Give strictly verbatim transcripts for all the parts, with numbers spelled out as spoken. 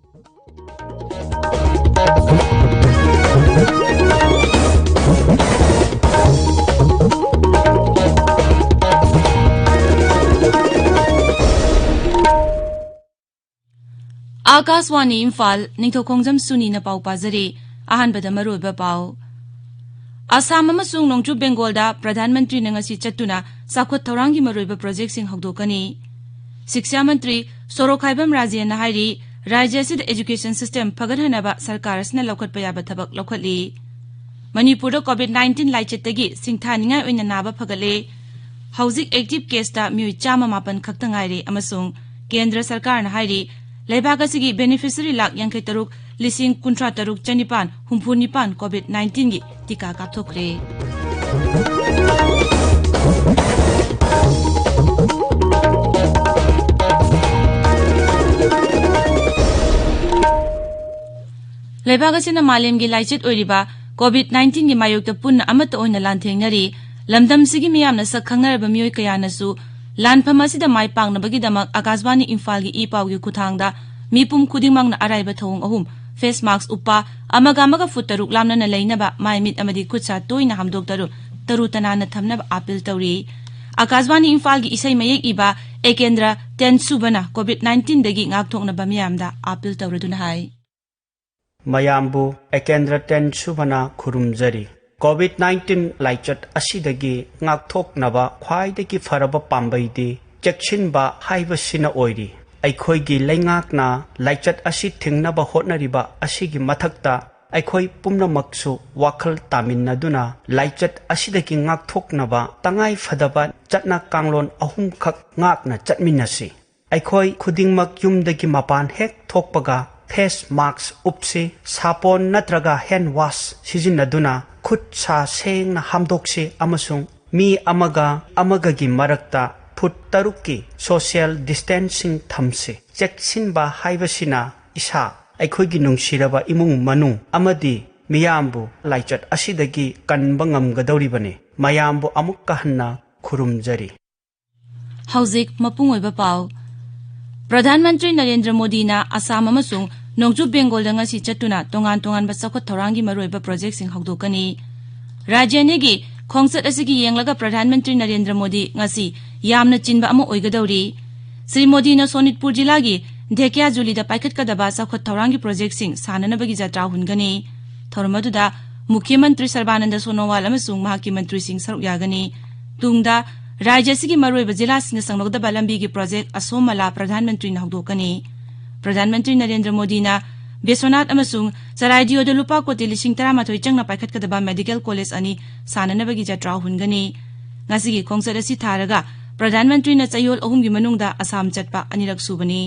ꯑꯥꯀꯥꯁꯋꯥꯅꯤ ꯏꯝꯐꯥꯜ, ꯅꯤꯡꯊꯧꯈꯣꯡꯖꯝ ꯁꯨꯅꯤꯅ ꯄꯥꯎ ꯄꯥꯖꯔꯤ꯫ ꯑꯍꯥꯟꯕꯗ ꯃꯔꯨꯑꯣꯏꯕ ꯄꯥꯎ꯫ ꯑꯁꯥꯝ ꯑꯃꯁꯨꯡ ꯅꯣꯡꯆꯨꯞ ꯕꯦꯡꯒꯣꯜꯗ ꯄ꯭ꯔꯙꯥꯟ ꯃꯟꯇ꯭ꯔꯤꯅ ꯉꯁꯤ ꯆꯠꯇꯨꯅ ꯆꯥꯎꯈꯠ ꯊꯧꯔꯥꯡꯒꯤ ꯃꯔꯨꯑꯣꯏꯕ ꯄ꯭ꯔꯣꯖꯦꯛꯁꯤꯡ ꯍꯧꯗꯣꯛꯀꯅꯤ꯫ ꯁꯤꯛꯁꯥ ꯃꯟꯇ꯭ꯔꯤ ꯁꯣꯔꯣꯛꯈꯥꯏꯕꯝ ꯔꯥꯖꯦꯟꯅ ꯍꯥꯏꯔꯤ, ꯔꯥꯖ꯭ꯌ ꯑꯁꯤꯗ education system ꯐꯒꯠꯍꯟꯅꯕ ꯁꯔꯀꯥꯔ ꯑꯁꯤꯅ ꯂꯧꯈꯠꯄ ꯌꯥꯕ ꯊꯕꯛ ꯂꯧꯈꯠꯂꯤ꯫ ꯃꯅꯤꯄꯨꯔꯗ COVID nineteen ꯂꯥꯏꯆꯠꯇꯒꯤ ꯁꯤꯡꯊꯥꯅꯤꯡꯉꯥꯏ ꯑꯣꯏꯅ ꯅꯥꯕ ꯐꯒꯠꯂꯦ꯫ ꯍꯧꯖꯤꯛ active caseꯇ ꯃꯤꯑꯣꯏ ꯆꯥꯝꯃ ꯃꯥꯄꯟ ꯈꯛꯇ ꯉꯥꯏꯔꯦ ꯑꯃꯁꯨꯡ ꯀꯦꯟꯗ꯭ꯔ ꯁꯔꯀꯥꯔꯅ ꯍꯥꯏꯔꯤ, ꯂꯩꯕꯥꯛ ꯑꯁꯤꯒꯤ beneficiary ꯂꯥꯈ ꯌꯥꯡꯈꯩ ꯇꯔꯨꯛ, ꯂꯤꯁꯤꯡ ꯀꯨꯟꯊ꯭ꯔꯥ ꯇꯔꯨꯛ, ꯆꯅꯤꯄꯥꯟ ꯍꯨꯝꯐꯨ ꯅꯤꯄꯥꯟ COVID nineteenꯒꯤ ꯇꯤꯀꯥ ꯀꯥꯞꯊꯣꯛꯈ꯭ꯔꯦ꯫ ꯂꯩꯕꯥꯛ ꯑꯁꯤꯅ ꯃꯥꯂꯦꯝꯒꯤ ꯂꯥꯏꯆꯠ ꯑꯣꯏꯔꯤꯕ COVID nineteenꯒꯤ ꯃꯥꯌꯣꯛꯇ ꯄꯨꯟꯅ ꯑꯃꯠꯇ ꯑꯣꯏꯅ ꯂꯥꯟꯊꯦꯡꯅꯔꯤ꯫ ꯂꯝꯗꯝꯁꯤꯒꯤ ꯃꯤꯌꯥꯝꯅ ꯁꯛ ꯈꯪꯅꯔꯕ ꯃꯤꯑꯣꯏ ꯀꯌꯥꯅꯁꯨ ꯂꯥꯟꯐꯝ ꯑꯁꯤꯗ ꯃꯥꯏ ꯄꯥꯛꯅꯕꯒꯤꯗꯃꯛ ꯑꯀꯥꯁꯕꯥꯅꯤ ꯏꯝꯐꯥꯜꯒꯤ ꯏ ꯄꯥꯎꯒꯤ ꯈꯨꯠꯊꯥꯡꯗ ꯃꯤꯄꯨꯝ ꯈꯨꯗꯤꯡꯃꯛꯅ ꯑꯔꯥꯏꯕ ꯊꯧꯑꯣꯡ ꯑꯍꯨꯝ: face mask ꯎꯞꯄ, ꯑꯃꯒ ꯑꯃꯒ ꯐꯨꯠ ꯇꯔꯨꯛ ꯂꯥꯞꯅꯅ ꯂꯩꯅꯕ, ꯃꯥꯏ ꯃꯤꯠ ꯑꯃꯗꯤ ꯈꯨꯠ ꯁꯥ ꯇꯣꯏꯅ ꯍꯥꯝꯗꯣꯛꯇꯔꯨ-, ꯇꯔꯨ ꯇꯅꯥꯟꯅ ꯊꯝꯅꯕ ꯑꯥꯄꯤꯜ ꯇꯧꯔꯤ꯫ ꯑꯀꯥꯁꯕꯥꯅꯤ ꯏꯝꯐꯥꯜꯒꯤ ꯏꯁꯩ ꯃꯌꯦꯛ ꯏꯕ ꯑꯦꯀꯦꯟꯗ꯭ꯔ ꯇꯦꯟꯁꯨꯕꯅ COVID nineteenꯗꯒꯤ ꯉꯥꯛꯊꯣꯛꯅꯕ ꯃꯤꯌꯥꯝꯗ ꯑꯥꯄꯤꯜ ꯇꯧꯔꯗꯨꯅ ꯍꯥꯏ꯫ ꯃꯌꯥꯝꯕꯨ ꯑꯦꯀꯦꯟꯗ꯭ꯔ ꯇꯦꯟꯁꯨꯕꯅ ꯈꯨꯔꯨꯝꯖꯔꯤ꯫ COVID nineteen ꯂꯥꯏꯆꯠ ꯑꯁꯤꯗꯒꯤ ꯉꯥꯛꯊꯣꯛꯅꯕ ꯈ꯭ꯋꯥꯏꯗꯒꯤ ꯐꯔꯕ ꯄꯥꯝꯕꯩꯗꯤ ꯆꯦꯛꯁꯤꯟꯕ ꯍꯥꯏꯕꯁꯤꯅ ꯑꯣꯏꯔꯤ꯫ ꯑꯩꯈꯣꯏꯒꯤ ꯂꯩꯉꯥꯛꯅ ꯂꯥꯏꯆꯠ ꯑꯁꯤ ꯊꯤꯡꯅꯕ ꯍꯣꯠꯅꯔꯤꯕ ꯑꯁꯤꯒꯤ ꯃꯊꯛꯇ ꯑꯩꯈꯣꯏ ꯄꯨꯝꯅꯃꯛꯁꯨ ꯋꯥꯈꯜ ꯇꯥꯃꯤꯟꯅꯗꯨꯅ ꯂꯥꯏꯆꯠ ꯑꯁꯤꯗꯒꯤ ꯉꯥꯛꯊꯣꯛꯅꯕ ꯇꯉꯥꯏ ꯐꯗꯕ ꯆꯠꯅ ꯀꯥꯡꯂꯣꯟ ꯑꯍꯨꯝꯈꯛ ꯉꯥꯛꯅ ꯆꯠꯃꯤꯟꯅꯁꯤ꯫ ꯑꯩꯈꯣꯏ ꯈꯨꯗꯤꯡꯃꯛ ꯌꯨꯝꯗꯒꯤ ꯃꯄꯥꯟ ꯍꯦꯛ ꯊꯣꯛꯄꯒ face mask ꯎꯞꯁꯤ, ꯁꯥꯄꯣꯟ ꯅꯠꯇ꯭ꯔꯒ hand wash ꯁꯤꯖꯤꯟꯅꯗꯨꯅ ꯈꯨꯠ ꯁꯥ ꯁꯦꯡꯅ ꯍꯥꯝꯗꯣꯛꯁꯤ ꯑꯃꯁꯨꯡ ꯃꯤ ꯑꯃꯒ ꯑꯃꯒꯒꯤ ꯃꯔꯛꯇ ꯐꯨꯠ ꯇꯔꯨꯛꯀꯤ social distancing ꯊꯝꯁꯤ꯫ ꯆꯦꯛꯁꯤꯟꯕ ꯍꯥꯏꯕꯁꯤꯅ ꯏꯁꯥ, ꯑꯩꯈꯣꯏꯒꯤ ꯅꯨꯡꯁꯤꯔꯕ ꯏꯃꯨꯡ ꯃꯅꯨꯡ ꯑꯃꯗꯤ ꯃꯤꯌꯥꯝꯕꯨ ꯂꯥꯏꯆꯠ ꯑꯁꯤꯗꯒꯤ ꯀꯟꯕ ꯉꯝꯒꯗꯧꯔꯤꯕꯅꯤ꯫ ꯃꯌꯥꯝꯕꯨ ꯑꯃꯨꯛꯀ ꯍꯟꯅ ꯈꯨꯔꯨꯝꯖꯔꯤ꯫ ꯍꯧꯖꯤꯛ ꯃꯄꯨꯡ ꯑꯣꯏꯕ ꯄꯥꯎ꯫ ꯄ꯭ꯔꯙꯥꯟ ꯃꯟꯇ꯭ꯔꯤ ꯅꯔꯦꯟꯗ꯭ꯔ ꯃꯣꯗꯤꯅ ꯑꯁꯥꯝ ꯑꯃꯁꯨꯡ ꯅꯣꯡꯆꯨꯞ ꯕꯦꯡꯒꯣꯜꯗ ꯉꯁꯤ ꯆꯠꯇꯨꯅ ꯇꯣꯉꯥꯟ ꯇꯣꯉꯥꯟꯕ ꯆꯥꯎꯈꯠ ꯊꯧꯔꯥꯡꯒꯤ ꯃꯔꯨꯑꯣꯏꯕ ꯄ꯭ꯔꯣꯖꯦꯛꯁꯤꯡ ꯍꯧꯗꯣꯛꯀꯅꯤ꯫ ꯔꯥꯖ꯭ꯌ ꯑꯅꯤꯒꯤ ꯈꯣꯡꯆꯠ ꯑꯁꯤꯒꯤ ꯌꯦꯡꯂꯒ ꯄ꯭ꯔꯙꯥꯟ ꯃꯟꯇ꯭ꯔꯤ ꯅꯔꯦꯟꯗ꯭ꯔ ꯃꯣꯗꯤ ꯉꯁꯤ ꯌꯥꯝꯅ ꯆꯤꯟꯕ ꯑꯃ ꯑꯣꯏꯒꯗꯧꯔꯤ꯫ ꯁ꯭ꯔꯤ ꯃꯣꯗꯤꯅ ꯁꯣꯅꯤꯠꯄꯨꯔ ꯖꯤꯂꯥꯒꯤ ꯙꯦꯀꯤꯌꯥꯖꯨꯂꯤꯗ ꯄꯥꯏꯈꯠꯀꯗꯕ ꯆꯥꯎꯈꯠ ꯊꯧꯔꯥꯡꯒꯤ ꯄ꯭ꯔꯣꯖꯦꯛꯁꯤꯡ ꯁꯥꯟꯅꯅꯕꯒꯤ ꯖꯇ꯭ꯔꯥ ꯍꯨꯟꯒꯅꯤ꯫ ꯊꯧꯔꯝ ꯑꯗꯨꯗ ꯃꯨꯈ꯭ꯌ ꯃꯟꯇ꯭ꯔꯤ ꯁꯔꯕꯥꯅꯟꯗ ꯁꯣꯅꯣꯋꯥꯜ ꯑꯃꯁꯨꯡ ꯃꯍꯥꯛꯀꯤ ꯃꯟꯇ꯭ꯔꯤꯁꯤꯡ ꯁꯔꯨꯛ ꯌꯥꯒꯅꯤ꯫ ꯇꯨꯡꯗ ꯔꯥꯖ꯭ꯌ ꯑꯁꯤꯒꯤ ꯃꯔꯨꯑꯣꯏꯕ ꯖꯤꯂꯥꯁꯤꯡꯗ ꯁꯦꯡꯗꯣꯛꯀꯗꯕ ꯂꯝꯕꯤꯒꯤ ꯄ꯭ꯔꯣꯖꯦꯛ ꯑꯁꯣꯝ ꯃꯂꯥ ꯄ꯭ꯔꯙꯥꯟ ꯃꯟꯇ꯭ꯔꯤꯅ ꯍꯧꯗꯣꯛꯀꯅꯤ꯫ ꯄ꯭ꯔꯙꯥꯟ ꯃꯟꯇ꯭ꯔꯤ ꯅꯔꯦꯟꯗ꯭ꯔ ꯃꯣꯗꯤꯅ ꯕꯤꯁ꯭ꯋꯅꯥꯊ ꯑꯃꯁꯨꯡ ꯆꯔꯥꯏꯗꯤꯌꯣꯗ ꯂꯨꯄꯥ ꯀꯣꯇꯤ ꯂꯤꯁꯤꯡ ꯇꯔꯥꯃꯥꯊꯣꯏ ꯆꯪꯅ ꯄꯥꯏꯈꯠꯀꯗꯕ ꯃꯦꯗꯤꯀꯦꯜ ꯀꯣꯂꯦꯖ ꯑꯅꯤ ꯁꯥꯟꯅꯅꯕꯒꯤ ꯖꯇ꯭ꯔꯥ ꯍꯨꯟꯒꯅꯤ꯫ ꯉꯁꯤꯒꯤ ꯈꯣꯡꯆꯠ ꯑꯁꯤ ꯊꯥꯔꯒ ꯄ꯭ꯔꯙꯥꯟ ꯃꯟꯇ꯭ꯔꯤꯅ ꯆꯌꯣꯜ ꯑꯍꯨꯝꯒꯤ ꯃꯅꯨꯡꯗ ꯑꯁꯥꯝ ꯆꯠꯄ ꯑꯅꯤꯔꯛ ꯁꯨꯕꯅꯤ꯫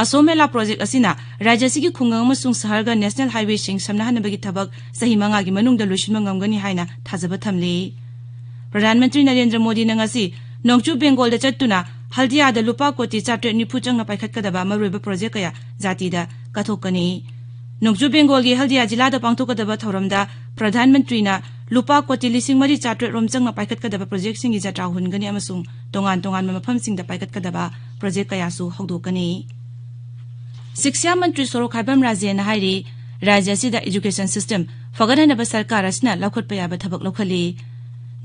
ꯑꯁꯣꯝ ꯃꯦꯂꯥ ꯄ꯭ꯔꯣꯖꯦꯛ ꯑꯁꯤꯅ ꯔꯥꯖ꯭ꯌ ꯑꯁꯤꯒꯤ ꯈꯨꯡꯒꯪ ꯑꯃꯁꯨꯡ ꯁꯍꯔꯒ ꯅꯦꯁꯅꯦꯜ ꯍꯥꯏꯋꯦꯁꯤꯡ ꯁꯝꯅꯍꯟꯅꯕꯒꯤ ꯊꯕꯛ ꯆꯍꯤ ꯃꯉꯥꯒꯤ ꯃꯅꯨꯡꯗ ꯂꯣꯏꯁꯤꯟꯕ ꯉꯝꯒꯅꯤ ꯍꯥꯏꯅ ꯊꯥꯖꯕ ꯊꯝꯂꯤ꯫ ꯄ꯭ꯔꯙꯥꯟ ꯃꯟꯇ꯭ꯔꯤ ꯅꯔꯦꯟꯗ꯭ꯔ ꯃꯣꯗꯤꯅ ꯉꯁꯤ ꯅꯣꯡꯆꯨꯞ ꯕꯦꯡꯒꯣꯜꯗ ꯆꯠꯇꯨꯅ ꯍꯜꯗꯤꯌꯥꯗ ꯂꯨꯄꯥ ꯀꯣꯇꯤ ꯆꯥꯇ꯭ꯔꯦꯠ ꯅꯤꯐꯨ ꯆꯪꯅ ꯄꯥꯏꯈꯠꯀꯗꯕ ꯃꯔꯨꯑꯣꯏꯕ ꯄ꯭ꯔꯣꯖꯦꯛ ꯀꯌꯥ ꯖꯥꯇꯤꯗ ꯀꯠꯊꯣꯛꯀꯅꯤ꯫ ꯅꯣꯡꯆꯨꯞ ꯕꯦꯡꯒꯣꯜꯒꯤ ꯍꯜꯗꯤꯌꯥ ꯖꯤꯂꯥꯗ ꯄꯥꯡꯊꯣꯛꯀꯗꯕ ꯊꯧꯔꯝꯗ ꯄ꯭ꯔꯙꯥꯟ ꯃꯟꯇ꯭ꯔꯤꯅ ꯂꯨꯄꯥ ꯀꯣꯇꯤ ꯂꯤꯁꯤꯡ ꯃꯔꯤ ꯆꯥꯇ꯭ꯔꯦꯠ ꯔꯣꯝ ꯆꯪꯅ ꯄꯥꯏꯈꯠꯀꯗꯕ ꯄ꯭ꯔꯣꯖꯦꯛꯁꯤꯡꯒꯤ ꯖꯇ꯭ꯔꯥ ꯍꯨꯟꯒꯅꯤ ꯑꯃꯁꯨꯡ ꯇꯣꯉꯥꯟ ꯇꯣꯉꯥꯟꯕ ꯃꯐꯝꯁꯤꯡꯗ ꯄꯥꯏꯈꯠꯀꯗꯕ ꯄ꯭ꯔꯣꯖꯦꯛ ꯀꯌꯥꯁꯨ ꯍꯧꯗꯣꯛꯀꯅꯤ꯫ ꯁꯤꯛꯁꯥ ꯃꯟꯇ꯭ꯔꯤ ꯁꯣꯔꯣꯛ ꯈꯥꯏꯕꯝ ꯔꯥꯖꯦꯅ ꯍꯥꯏꯔꯤ, ꯔꯥꯖ꯭ꯌ ꯑꯁꯤꯗ ꯏꯖꯨꯀꯦꯁꯟ ꯁꯤꯁꯇꯦꯝ ꯐꯒꯠꯍꯟꯅꯕ ꯁꯔꯀꯥꯔ ꯑꯁꯤꯅ ꯂꯧꯈꯠꯄ ꯌꯥꯕ ꯊꯕꯛ ꯂꯧꯈꯠꯂꯤ꯫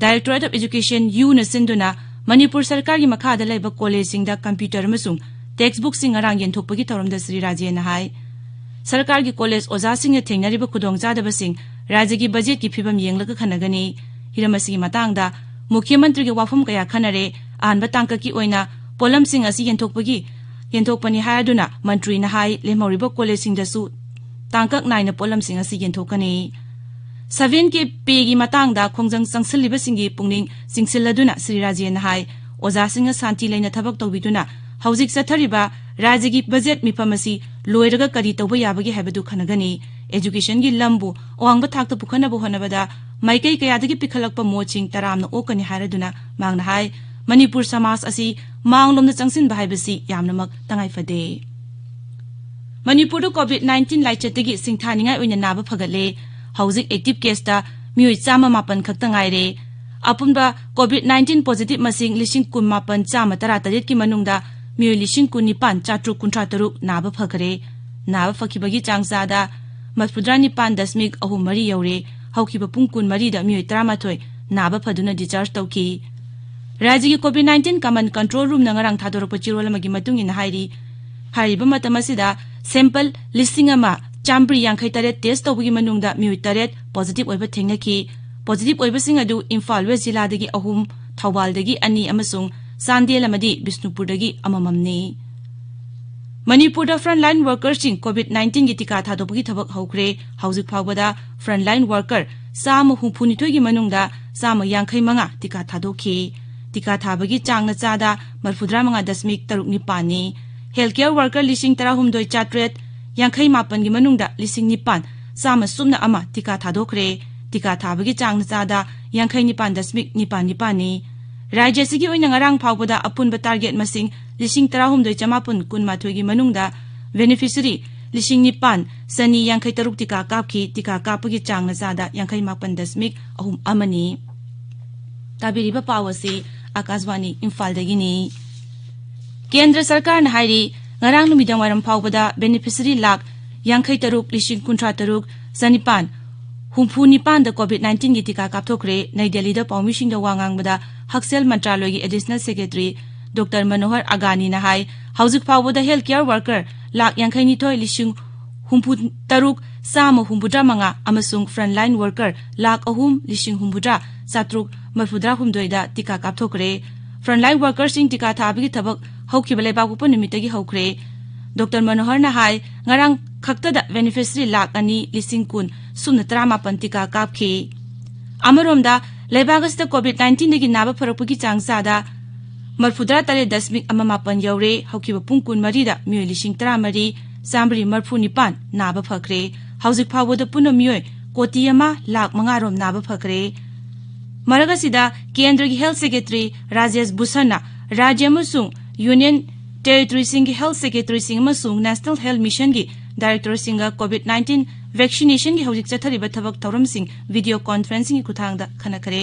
Directorate of Education, ꯌꯨꯅ ꯁꯤꯟꯗꯨꯅ ꯃꯅꯤꯄꯨꯔ ꯁꯔꯀꯥꯔꯒꯤ ꯃꯈꯥꯗ ꯂꯩꯕ ꯀꯣꯂꯦꯖꯁꯤꯡꯗ ꯀꯝꯄ꯭ꯌꯨꯇꯔ ꯑꯃꯁꯨꯡ ꯇꯦꯛꯁꯕꯨꯛꯁꯤꯡ ꯉꯔꯥꯡ ꯌꯦꯟꯊꯣꯛꯄꯒꯤ ꯊꯧꯔꯝꯗ ꯁ꯭ꯔꯤ ꯔꯥꯖꯦꯅ ꯍꯥꯏ, ꯁꯔꯀꯥꯔꯒꯤ ꯀꯣꯂꯦꯖ ꯑꯣꯖꯥꯁꯤꯡꯅ ꯊꯦꯡꯅꯔꯤꯕ ꯈꯨꯗꯣꯡꯆꯥꯗꯕꯁꯤꯡ ꯔꯥꯖ꯭ꯌꯒꯤ ꯕꯖꯦꯠꯀꯤ ꯐꯤꯕꯝ ꯌꯦꯡꯂꯒ ꯈꯟꯅꯒꯅꯤ꯫ ꯍꯤꯔꯝ ꯑꯁꯤꯒꯤ ꯃꯇꯥꯡꯗ ꯃꯨꯈ꯭ꯌ ꯃꯟꯇ꯭ꯔꯤꯒ ꯋꯥꯐꯝ ꯀꯌꯥ ꯈꯟꯅꯔꯦ꯫ ꯑꯍꯥꯟꯕ ꯇꯥꯡꯀꯛꯀꯤ ꯑꯣꯏꯅ ꯄꯣꯠꯂꯝꯁꯤꯡ ꯑꯁꯤ ꯌꯦꯟꯊꯣꯛꯄꯒꯤ, ꯌꯦꯟꯊꯣꯛꯄꯅꯤ ꯍꯥꯏꯗꯨꯅ ꯃꯟꯇ꯭ꯔꯤꯅ ꯍꯥꯏ, ꯂꯦꯝꯍꯧꯔꯤꯕ ꯀꯣꯂꯦꯖꯁꯤꯡꯗꯁꯨ ꯇꯥꯡꯀꯛ ꯅꯥꯏꯅ ꯄꯣꯠꯂꯝꯁꯤꯡ ꯑꯁꯤ ꯌꯦꯟꯊꯣꯛꯀꯅꯤ꯫ ꯁꯚꯦꯟ ꯀꯦ ꯄꯦꯒꯤ ꯃꯇꯥꯡꯗ ꯈꯣꯡꯖꯪ ꯆꯪꯁꯤꯜꯂꯤꯕꯁꯤꯡꯒꯤ ꯄꯨꯛꯅꯤꯡ ꯆꯤꯡꯁꯤꯜꯂꯗꯨꯅ ꯁ꯭ꯔꯤ ꯔꯥꯖꯦꯟꯅ ꯍꯥꯏ, ꯑꯣꯖꯥꯁꯤꯡꯅ ꯁꯥꯟꯇꯤ ꯂꯩꯅ ꯊꯕꯛ ꯇꯧꯕꯤꯗꯨꯅ ꯍꯧꯖꯤꯛ ꯆꯠꯊꯔꯤꯕ ꯔꯥꯖ꯭ꯌꯒꯤ ꯕꯖꯦꯠ ꯃꯤꯐꯝ ꯑꯁꯤ ꯂꯣꯏꯔꯒ ꯀꯔꯤ ꯇꯧꯕ ꯌꯥꯕꯒꯦ ꯍꯥꯏꯕꯗꯨ ꯈꯟꯅꯒꯅꯤ꯫ ꯑꯦꯖꯨꯀꯦꯁꯟꯒꯤ ꯂꯝꯕꯨ ꯑꯋꯥꯡꯕ ꯊꯥꯛꯇ ꯄꯨꯈꯠꯅꯕ ꯍꯣꯠꯅꯕꯗ ꯃꯥꯏꯀꯩ ꯀꯌꯥꯗꯒꯤ ꯄꯤꯈꯠꯂꯛꯄ ꯃꯣꯠꯁꯤꯡ ꯇꯔꯥꯝꯅ ꯑꯣꯛꯀꯅꯤ ꯍꯥꯏꯔꯗꯨꯅ ꯃꯍꯥꯛꯅ ꯍꯥꯏ, ꯃꯅꯤꯄꯨꯔ ꯁꯃꯥꯖ ꯑꯁꯤ ꯃꯥꯡꯂꯣꯝꯗ ꯆꯪꯁꯤꯟꯕ ꯍꯥꯏꯕꯁꯤ ꯌꯥꯝꯅꯃꯛ ꯇꯉꯥꯏꯐꯗꯦ꯫ ꯃꯅꯤꯄꯨꯔꯗ ꯀꯣꯚꯤꯗ ꯅꯥꯏꯟꯇꯤꯟ ꯂꯥꯏꯆꯠꯇꯒꯤ ꯁꯤꯡꯊꯥꯅꯤꯡꯉꯥꯏ ꯑꯣꯏꯅ ꯅꯥꯕ ꯐꯒꯠꯂꯦ꯫ ꯍꯧꯖꯤꯛ ꯑꯦꯛꯇꯤꯚ ꯀꯦꯁꯇ ꯃꯤꯑꯣꯏ ꯆꯥꯝꯃ ꯃꯥꯄꯟ ꯈꯛꯇ ꯉꯥꯏꯔꯦ꯫ ꯑꯄꯨꯟꯕ ꯀꯣꯚꯤꯗ ꯅꯥꯏꯟꯇꯤꯟ ꯄꯣꯖꯤꯇꯤꯚ ꯃꯁꯤꯡ ꯂꯤꯁꯤꯡ ꯀꯨꯟ ꯃꯥꯄꯟ ꯆꯥꯝꯃ ꯇꯔꯥ ꯇꯔꯦꯠꯀꯤ ꯃꯅꯨꯡꯗ ꯃꯤꯑꯣꯏ ꯂꯤꯁꯤꯡ ꯀꯨꯟ ꯅꯤꯄꯥꯟ ꯆꯥꯇ꯭ꯔꯨꯛ ꯀꯨꯟꯊ꯭ꯔꯥ ꯇꯔꯨꯛ ꯅꯥꯕ ꯐꯈ꯭ꯔꯦ꯫ ꯅꯥꯕ ꯐꯈꯤꯕꯒꯤ ꯆꯥꯡ ꯆꯥꯗ ꯃꯔꯐꯨꯇꯔꯥ ꯅꯤꯄꯥꯟ ꯗꯁꯃꯤꯛ ꯑꯍꯨꯝ ꯃꯔꯤ ꯌꯧꯔꯦ꯫ ꯍꯧꯈꯤꯕ ꯄꯨꯡ ꯀꯨꯟꯃꯔꯤꯗ ꯃꯤꯑꯣꯏ ꯇꯔꯥꯃꯥꯊꯣꯏ ꯅꯥꯕ ꯐꯗꯨꯅ discharge ꯇꯧꯈꯤ꯫ ꯔꯥꯖ꯭ꯌꯒꯤ COVID nineteen command control roomꯅ ꯉꯔꯥꯡ ꯊꯥꯗꯣꯔꯛꯄ ꯆꯦꯔꯣꯜ ꯑꯃꯒꯤ ꯃꯇꯨꯡ ꯏꯟꯅ ꯍꯥꯏꯔꯤ, ꯍꯥꯏꯔꯤꯕ ꯃꯇꯝ ꯑꯁꯤꯗ sample ꯂꯤꯁꯤꯡ ꯑꯃ ꯆꯥꯃꯔꯤ ꯌꯥꯡꯈꯩ ꯇꯔꯦꯠ test ꯇꯧꯕꯒꯤ ꯃꯅꯨꯡꯗ ꯃꯤꯑꯣꯏ ꯇꯔꯦꯠ positive ꯑꯣꯏꯕ ꯊꯦꯡꯅꯈꯤ꯫ Positive ꯑꯣꯏꯕꯁꯤꯡ ꯑꯗꯨ ꯏꯝꯐꯥꯜ ꯋꯦꯁ ꯖꯤꯂꯥꯗꯒꯤ ꯑꯍꯨꯝ, ꯊꯧꯕꯥꯜꯗꯒꯤ ꯑꯅꯤ ꯑꯃꯁꯨꯡ ꯆꯥꯟꯗꯦꯜ ꯑꯃꯗꯤ ꯕꯤꯁꯅꯨꯄꯨꯔꯗꯒꯤ ꯑꯃꯃꯝꯅꯤ꯫ ꯃꯅꯤꯄꯨꯔꯗ frontline workerꯁꯤꯡ COVID nineteenꯒꯤ ꯇꯤꯀꯥ ꯊꯥꯗꯣꯛꯄꯒꯤ ꯊꯕꯛ ꯍꯧꯈ꯭ꯔꯦ꯫ ꯍꯧꯖꯤꯛ ꯐꯥꯎꯕꯗ frontline worker ꯆꯥꯝꯃ ꯍꯨꯝꯐꯨꯅꯤꯊꯣꯏꯒꯤ ꯃꯅꯨꯡꯗ ꯆꯥꯝꯃ ꯌꯥꯡꯈꯩ ꯃꯉꯥ ꯇꯤꯀꯥ ꯊꯥꯗꯣꯛꯈꯤ꯫ ꯇꯤꯀꯥ ꯊꯥꯕꯒꯤ ꯆꯥꯡꯅ ꯆꯥꯗ ꯃꯔꯐꯨꯇꯔꯥ ꯃꯉꯥ ꯗꯁꯃꯤꯛ ꯇꯔꯨꯛ ꯅꯤꯄꯥꯟꯅꯤ꯫ Health care worker ꯂꯤꯁꯤꯡ ꯇꯔꯥꯍꯨꯝꯗꯣꯏ ꯆꯥꯇ꯭ꯔꯦꯠ ꯌꯥꯡꯈꯩ ꯃꯥꯄꯟꯒꯤ ꯃꯅꯨꯡꯗ ꯂꯤꯁꯤꯡ ꯅꯤꯄꯥꯟ ꯆꯥꯝꯃ ꯁꯨꯞꯅ ꯑꯃ ꯇꯤꯀꯥ ꯊꯥꯗꯣꯛꯈ꯭ꯔꯦ꯫ ꯇꯤꯀꯥ ꯊꯥꯕꯒꯤ ꯆꯥꯡꯅ ꯆꯥꯗ ꯌꯥꯡꯈꯩ ꯅꯤꯄꯥꯟ ꯗꯁꯃꯤꯛ ꯅꯤꯄꯥꯟ ꯅꯤꯄꯥꯟꯅꯤ꯫ ꯔꯥꯖ꯭ꯌ ꯑꯁꯤꯒꯤ ꯑꯣꯏꯅ ꯉꯔꯥꯡ ꯐꯥꯎꯕꯗ ꯑꯄꯨꯟꯕ target ꯃꯁꯤꯡ ꯂꯤꯁꯤꯡ ꯇꯔꯥꯍꯨꯝꯗꯣꯏ ꯆꯥꯃꯥꯄꯟ ꯀꯨꯟꯃꯥꯊꯣꯏꯒꯤ ꯃꯅꯨꯡꯗ beneficiary ꯂꯤꯁꯤꯡ ꯅꯤꯄꯥꯟ ꯆꯅꯤ ꯌꯥꯡꯈꯩ ꯇꯔꯨꯛ ꯇꯤꯀꯥ ꯀꯥꯞꯈꯤ꯫ ꯇꯤꯀꯥ ꯀꯥꯞꯄꯒꯤ ꯆꯥꯡꯅ ꯆꯥꯗ ꯌꯥꯡꯈꯩ ꯃꯥꯄꯟ ꯗꯁꯃꯤꯛ ꯑꯍꯨꯝ ꯑꯃꯅꯤ꯫ ꯇꯥꯕꯤꯔꯤꯕ ꯄꯥꯎ ꯑꯁꯤ ꯑꯀꯥꯁꯕꯥꯅꯤ ꯏꯝꯐꯥꯜꯗꯒꯤꯅꯤ꯫ ꯀꯦꯟꯗ꯭ꯔ ꯁꯔꯀꯥꯔꯅ ꯍꯥꯏꯔꯤ, ꯉꯔꯥꯡ ꯅꯨꯃꯤꯗꯥꯡ ꯋꯥꯏꯔꯝ ꯐꯥꯎꯕꯗ beneficiary ꯂꯥꯈ ꯌꯥꯡꯈꯩ ꯇꯔꯨꯛ ꯂꯤꯁꯤꯡ ꯀꯨꯟꯊ꯭ꯔꯥ ꯇꯔꯨꯛ ꯆꯅꯤꯄꯥꯟ ꯍꯨꯝꯐꯨ ꯅꯤꯄꯥꯟꯗ COVID nineteenꯒꯤ ꯇꯤꯀꯥ ꯀꯥꯞꯊꯣꯛꯈ꯭ꯔꯦ꯫ ꯅꯩ ꯗꯦꯜꯂꯤꯗ ꯄꯥꯎꯃꯤꯁꯤꯡꯗ ꯋꯥ ꯉꯥꯡꯕꯗ ꯍꯛꯁꯦꯜ ꯃꯟꯇ꯭ꯔꯥꯂꯣꯏꯒꯤ additional secretary ꯗꯣꯛꯇꯔ ꯃꯅꯣꯍꯔ ꯑꯒꯥꯅꯤꯅ ꯍꯥꯏ, ꯍꯧꯖꯤꯛ ꯐꯥꯎꯕꯗ health care worker ꯂꯥꯈ ꯌꯥꯡꯈꯩ ꯅꯤꯊꯣꯏ ꯂꯤꯁꯤꯡ ꯍꯨꯝꯐꯨ ꯇꯔꯨꯛ ꯆꯥꯝꯃ ꯍꯨꯝꯐꯨꯇꯔꯥ ꯃꯉꯥ ꯑꯃꯁꯨꯡ frontline worker ꯂꯥꯈ ꯑꯍꯨꯝ ꯂꯤꯁꯤꯡ ꯍꯨꯝꯐꯨꯇꯔꯥ ꯆꯥꯇ꯭ꯔꯨꯛ ꯃꯔꯐꯨꯇꯔꯥ ꯍꯨꯝꯗꯣꯏꯗ ꯇꯤꯀꯥ ꯀꯥꯞꯊꯣꯛꯈ꯭ꯔꯦ꯫ Frontline workerꯁꯤꯡ ꯇꯤꯀꯥ ꯊꯥꯕꯒꯤ ꯊꯕꯛ ꯍꯧꯈꯤꯕ ꯂꯩꯕꯥꯛꯄꯣꯛꯄ ꯅꯨꯃꯤꯠꯇꯒꯤ ꯍꯧꯈ꯭ꯔꯦ꯫ ꯗꯣꯛꯇꯔ ꯃꯅꯣꯍꯔꯅ ꯍꯥꯏ, ꯉꯔꯥꯡ ꯈꯛꯇꯗ beneficiary ꯂꯥꯈ ꯑꯅꯤ ꯂꯤꯁꯤꯡ ꯀꯨꯟ ꯁꯨꯞꯅ ꯇꯔꯥꯃꯥꯄꯟ ꯇꯤꯀꯥ ꯀꯥꯞꯈꯤ꯫ ꯑꯃꯔꯣꯝꯗ, ꯂꯩꯕꯥꯛ ꯑꯁꯤꯗ COVID nineteenꯗꯒꯤ ꯅꯥꯕ ꯐꯔꯛꯄꯒꯤ ꯆꯥꯡ ꯆꯥꯗ ꯃꯔꯐꯨꯇꯔꯥ ꯇꯔꯦꯠ ꯗꯁꯃꯤꯛ ꯑꯃ ꯃꯥꯄꯟ ꯌꯧꯔꯦ꯫ ꯍꯧꯈꯤꯕ ꯄꯨꯡ ꯀꯨꯟꯃꯔꯤꯗ ꯃꯤꯑꯣꯏ ꯂꯤꯁꯤꯡ ꯇꯔꯥꯃꯔꯤ ꯆꯥꯃꯔꯤ ꯃꯔꯐꯨ ꯅꯤꯄꯥꯟ ꯅꯥꯕ ꯐꯈ꯭ꯔꯦ꯫ ꯍꯧꯖꯤꯛ ꯐꯥꯎꯕꯗ ꯄꯨꯟꯅ ꯃꯤꯑꯣꯏ ꯀꯣꯇꯤ ꯑꯃ ꯂꯥꯈ ꯃꯉꯥ ꯔꯣꯝ ꯅꯥꯕ ꯐꯈ꯭ꯔꯦ꯫ ꯃꯔꯛ ꯑꯁꯤꯗ, ꯀꯦꯟꯗ꯭ꯔꯒꯤ health secretary ꯔꯥꯖꯦꯁ ꯚꯨꯁꯟꯅ ꯔꯥꯖ꯭ꯌ ꯑꯃꯁꯨꯡ union territoryꯁꯤꯡꯒꯤ health secretaryꯁꯤꯡ ꯑꯃꯁꯨꯡ National Health Missionꯒꯤ directorꯁꯤꯡꯒ COVID nineteen vaccinationꯒꯤ ꯍꯧꯖꯤꯛ ꯆꯠꯊꯔꯤꯕ ꯊꯕꯛ ꯊꯧꯔꯝꯁꯤꯡ video conferencingꯒꯤ ꯈꯨꯠꯊꯥꯡꯗ ꯈꯟꯅꯈ꯭ꯔꯦ꯫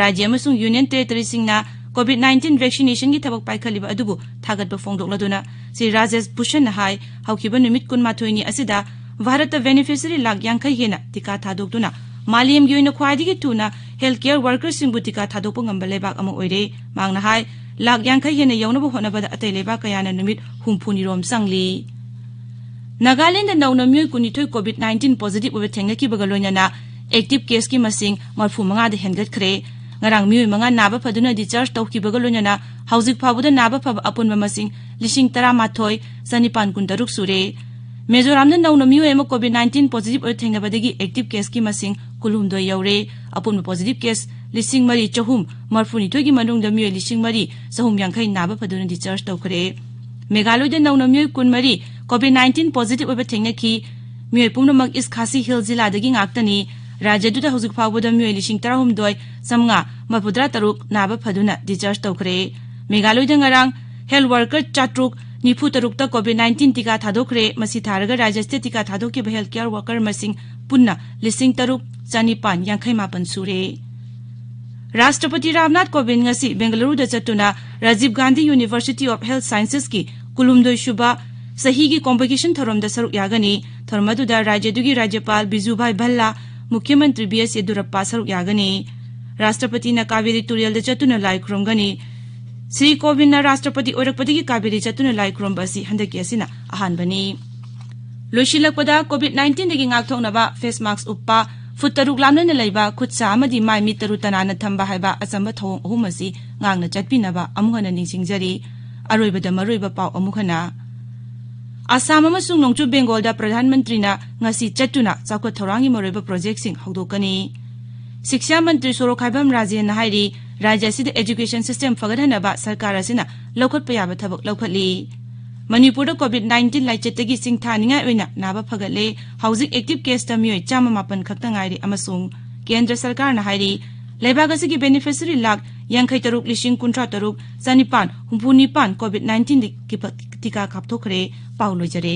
ꯔꯥꯖ꯭ꯌ ꯑꯃꯁꯨꯡ union territoryꯁꯤꯡꯅ COVID nineteen vaccinationꯒꯤ ꯊꯕꯛ ꯄꯥꯏꯈꯠꯂꯤꯕ ꯑꯗꯨꯕꯨ ꯊꯥꯒꯠꯄ ꯐꯣꯡꯗꯣꯛꯂꯗꯨꯅ ꯁ꯭ꯔꯤ ꯔꯥꯖꯦꯁ ꯚꯨꯁꯟꯅ ꯍꯥꯏ, ꯍꯧꯈꯤꯕ ꯅꯨꯃꯤꯠ ꯀꯨꯟꯃꯥꯊꯣꯏꯅꯤ ꯑꯁꯤꯗ ꯚꯥꯔꯠꯇ beneficiary ꯂꯥꯈ ꯌꯥꯡꯈꯩ ꯍꯦꯟꯅ ꯇꯤꯀꯥ ꯊꯥꯗꯣꯛꯇꯨꯅ ꯃꯥꯂꯦꯝꯒꯤ ꯑꯣꯏꯅ ꯈ꯭ꯋꯥꯏꯗꯒꯤ ꯊꯨꯅ health care workerꯁꯤꯡꯕꯨ ꯇꯤꯀꯥ ꯊꯥꯗꯣꯛꯄ ꯉꯝꯕ ꯂꯩꯕꯥꯛ ꯑꯃ ꯑꯣꯏꯔꯦ꯫ ꯃꯍꯥꯛꯅ ꯍꯥꯏ, ꯂꯥꯈ ꯌꯥꯡꯈꯩ ꯍꯦꯟꯅ ꯌꯧꯅꯕ ꯍꯣꯠꯅꯕꯗ ꯑꯇꯩ ꯂꯩꯕꯥꯛ ꯀꯌꯥꯅ ꯅꯨꯃꯤꯠ ꯍꯨꯝꯐꯨꯅꯤꯔꯣꯝ ꯆꯪꯂꯤ꯫ ꯅꯥꯒꯥꯂꯦꯟꯗ ꯅꯧꯅ ꯃꯤꯑꯣꯏ ꯀꯨꯟꯅꯤꯊꯣꯏ COVID nineteen positive ꯑꯣꯏꯕ ꯊꯦꯡꯅꯈꯤꯕꯒ ꯂꯣꯏꯅꯅ active caseꯀꯤ ꯃꯁꯤꯡ ꯃꯔꯐꯨ ꯃꯉꯥꯗ ꯍꯦꯟꯒꯠꯈ꯭ꯔꯦ꯫ ꯉꯔꯥꯡ ꯃꯤꯑꯣꯏ ꯃꯉꯥ ꯅꯥꯕ ꯐꯗꯨꯅ discharge ꯇꯧꯈꯤꯕꯒ ꯂꯣꯏꯅꯅ ꯍꯧꯖꯤꯛ ꯐꯥꯎꯕꯗ ꯅꯥꯕ ꯐꯕ ꯑꯄꯨꯟꯕ ꯃꯁꯤꯡ ꯂꯤꯁꯤꯡ ꯇꯔꯥꯃꯥꯊꯣꯏ ꯆꯅꯤꯄꯥꯟ ꯀꯨꯟꯇꯔꯨꯛ ꯁꯨꯔꯦ꯫ ꯃꯤꯖꯣꯔꯥꯝꯗ ꯅꯧꯅ ꯃꯤꯑꯣꯏ ꯑꯃ COVID nineteen positive ꯑꯣꯏꯅ ꯊꯦꯡꯅꯕꯗꯒꯤ active caseꯀꯤ ꯃꯁꯤꯡ ꯀꯨꯟꯍꯨꯝꯗꯣꯏ ꯌꯧꯔꯦ꯫ ꯑꯄꯨꯟꯕ positive case ꯂꯤꯁꯤꯡ ꯃꯔꯤ ꯆꯍꯨꯝ ꯃꯔꯐꯨꯅꯤꯊꯣꯏꯒꯤ ꯃꯅꯨꯡꯗ ꯃꯤꯑꯣꯏ ꯂꯤꯁꯤꯡ ꯃꯔꯤ ꯆꯍꯨꯝ ꯌꯥꯡꯈꯩ ꯅꯥꯕ ꯐꯗꯨꯅ discharge ꯇꯧꯈ꯭ꯔꯦ꯫ ꯃꯦꯘꯥꯂꯣꯏꯗ ꯅꯧꯅ ꯃꯤꯑꯣꯏ ꯀꯨꯟꯃꯔꯤ COVID nineteen positive ꯑꯣꯏꯕ ꯊꯦꯡꯅꯈꯤ꯫ ꯃꯤꯑꯣꯏ ꯄꯨꯝꯅꯃꯛ East Khasi Hills ꯖꯤꯂꯥꯗꯒꯤ ꯉꯥꯛꯇꯅꯤ꯫ ꯔꯥꯖ꯭ꯌꯗꯨꯗ ꯍꯧꯖꯤꯛ ꯐꯥꯎꯕꯗ ꯃꯤꯑꯣꯏ ꯂꯤꯁꯤꯡ ꯇꯔꯥꯍꯨꯝꯗꯣꯏ ꯆꯥꯝꯃꯉꯥ ꯃꯔꯐꯨꯇꯔꯥ ꯇꯔꯨꯛ ꯅꯥꯕ ꯐꯗꯨꯅ discharge ꯇꯧꯈ꯭ꯔꯦ꯫ ꯃꯦꯘꯥꯂꯣꯏꯗ ꯉꯔꯥꯡ health worker ꯆꯥꯇ꯭ꯔꯨꯛ ꯅꯤꯐꯨ ꯇꯔꯨꯛꯇ COVID nineteen ꯇꯤꯀꯥ ꯊꯥꯗꯣꯛꯈ꯭ꯔꯦ꯫ ꯃꯁꯤ ꯊꯥꯔꯒ ꯔꯥꯖ꯭ꯌꯁꯤꯗ ꯇꯤꯀꯥ ꯊꯥꯗꯣꯛꯈꯤꯕ health care worker ꯃꯁꯤꯡ ꯄꯨꯟꯅ ꯂꯤꯁꯤꯡ ꯇꯔꯨꯛ ꯆꯅꯤꯄꯥꯟ ꯌꯥꯡꯈꯩ ꯃꯥꯄꯟ ꯁꯨꯔꯦ꯫ ꯔꯥꯁꯇ꯭ꯔꯄꯇꯤ ꯔꯥꯝꯅꯥꯊ ꯀꯣꯕꯤꯟꯗ ꯉꯁꯤ ꯕꯦꯡꯒꯂꯨꯔꯨꯗ ꯆꯠꯇꯨꯅ Rajiv Gandhi university of health ꯁꯥꯏꯟꯁꯦꯁꯀꯤ ꯀꯨꯟꯍꯨꯝꯗꯣꯏ ꯁꯨꯕ ꯆꯍꯤꯒꯤ convocation ꯊꯧꯔꯝꯗ ꯁꯔꯨꯛ ꯌꯥꯒꯅꯤ꯫ ꯊꯧꯔꯝ ꯑꯗꯨꯗ ꯔꯥꯖ꯭ꯌꯗꯨꯒꯤ ꯔꯥꯖ꯭ꯌꯄꯥꯜ ꯕꯤꯖꯨꯚꯥꯏ ꯚꯜꯂꯥ, ꯃꯨꯈ꯭ꯌ ꯃꯟꯇ꯭ꯔꯤ ꯕꯤ ꯑꯦꯁ ꯌꯦꯗꯨꯔꯞꯄꯥ ꯁꯔꯨꯛ ꯌꯥꯒꯅꯤ꯫ ꯔꯥꯁꯇ꯭ꯔꯄꯇꯤꯅ ꯀꯥꯕꯦꯔꯤ ꯇꯨꯔꯦꯜꯗ ꯆꯠꯇꯨꯅ ꯂꯥꯏ ꯈꯨꯔꯨꯝꯒꯅꯤ꯫ ꯁ꯭ꯔꯤ ꯀꯣꯕꯤꯟꯗꯅ ꯔꯥꯁꯇ꯭ꯔꯄꯇꯤ ꯑꯣꯏꯔꯛꯄꯗꯒꯤ ꯀꯥꯕꯦꯔꯤ ꯆꯠꯇꯨꯅ ꯂꯥꯏ ꯈꯨꯔꯨꯝꯕ ꯑꯁꯤ ꯍꯟꯗꯛꯀꯤ ꯑꯁꯤꯅ ꯑꯍꯥꯟꯕꯅꯤ꯫ ꯂꯣꯏꯁꯤꯜꯂꯛꯄꯗ, COVID nineteenꯗꯒꯤ ꯉꯥꯛꯊꯣꯛꯅꯕ face mask ꯎꯞꯄ, ꯐꯨꯠ ꯇꯔꯨꯛ ꯂꯥꯞꯅꯅ ꯂꯩꯕ, ꯈꯨꯠ ꯁꯥ ꯑꯃꯗꯤ ꯃꯥꯏ ꯃꯤꯠ ꯇꯔꯨ ꯇꯅꯥꯟꯅ ꯊꯝꯕ ꯍꯥꯏꯕ ꯑꯆꯝꯕ ꯊꯧꯑꯣꯡ ꯑꯍꯨꯝ ꯑꯁꯤ ꯉꯥꯛꯅ ꯆꯠꯄꯤꯅꯕ ꯑꯃꯨꯛ ꯍꯟꯅ ꯅꯤꯡꯁꯤꯡꯖꯔꯤ꯫ ꯑꯔꯣꯏꯕꯗ ꯃꯔꯨꯑꯣꯏꯕ ꯄꯥꯎ ꯑꯃꯨꯛ ꯍꯟꯅ꯫ ꯑꯁꯥꯝ ꯑꯃꯁꯨꯡ ꯅꯣꯡꯆꯨꯞ ꯕꯦꯡꯒꯣꯜꯗ ꯄ꯭ꯔꯙꯥꯟ ꯃꯟꯇ꯭ꯔꯤꯅ ꯉꯁꯤ ꯆꯠꯇꯨꯅ ꯆꯥꯎꯈꯠ ꯊꯧꯔꯥꯡꯒꯤ ꯃꯔꯨꯑꯣꯏꯕ ꯄ꯭ꯔꯣꯖꯦꯛꯁꯤꯡ ꯍꯧꯗꯣꯛꯀꯅꯤ꯫ ꯁꯤꯛꯁꯥ ꯃꯟꯇ꯭ꯔꯤ ꯁꯣꯔꯣꯛꯈꯥꯏꯕꯝ ꯔꯥꯖꯦꯟꯅ ꯍꯥꯏꯔꯤ, ꯔꯥꯖ꯭ꯌ ꯑꯁꯤꯗ education system ꯐꯒꯠꯍꯟꯅꯕ ꯁꯔꯀꯥꯔ ꯑꯁꯤꯅ ꯂꯧꯈꯠꯄ ꯌꯥꯕ ꯊꯕꯛ ꯂꯧꯈꯠꯂꯤ꯫ ꯃꯅꯤꯄꯨꯔꯗ COVID nineteen ꯂꯥꯏꯆꯠꯇꯒꯤ ꯆꯤꯡꯊꯥꯅꯤꯡꯉꯥꯏ ꯑꯣꯏꯅ ꯅꯥꯕ ꯐꯒꯠꯂꯦ꯫ ꯍꯧꯖꯤꯛ active caseꯇ ꯃꯤꯑꯣꯏ ꯆꯥꯝꯃ ꯃꯥꯄꯟ ꯈꯛꯇ ꯉꯥꯏꯔꯦ ꯑꯃꯁꯨꯡ ꯀꯦꯟꯗ꯭ꯔ ꯁꯔꯀꯥꯔꯅ ꯍꯥꯏꯔꯤ, ꯂꯩꯕꯥꯛ ꯑꯁꯤꯒꯤ beneficiary ꯂꯥꯈ ꯌꯥꯡꯈꯩ ꯇꯔꯨꯛ ꯂꯤꯁꯤꯡ ꯀꯨꯟꯊ꯭ꯔꯥ ꯇꯔꯨꯛ ꯆꯅꯤꯄꯥꯟ ꯍꯨꯝꯐꯨ ꯅꯤꯄꯥꯟ COVID nineteenꯒꯤ ꯇꯤꯀꯥ ꯀꯥꯞꯊꯣꯛꯈ꯭ꯔꯦ꯫ ꯄꯥꯎ ꯂꯣꯏꯖꯔꯦ꯫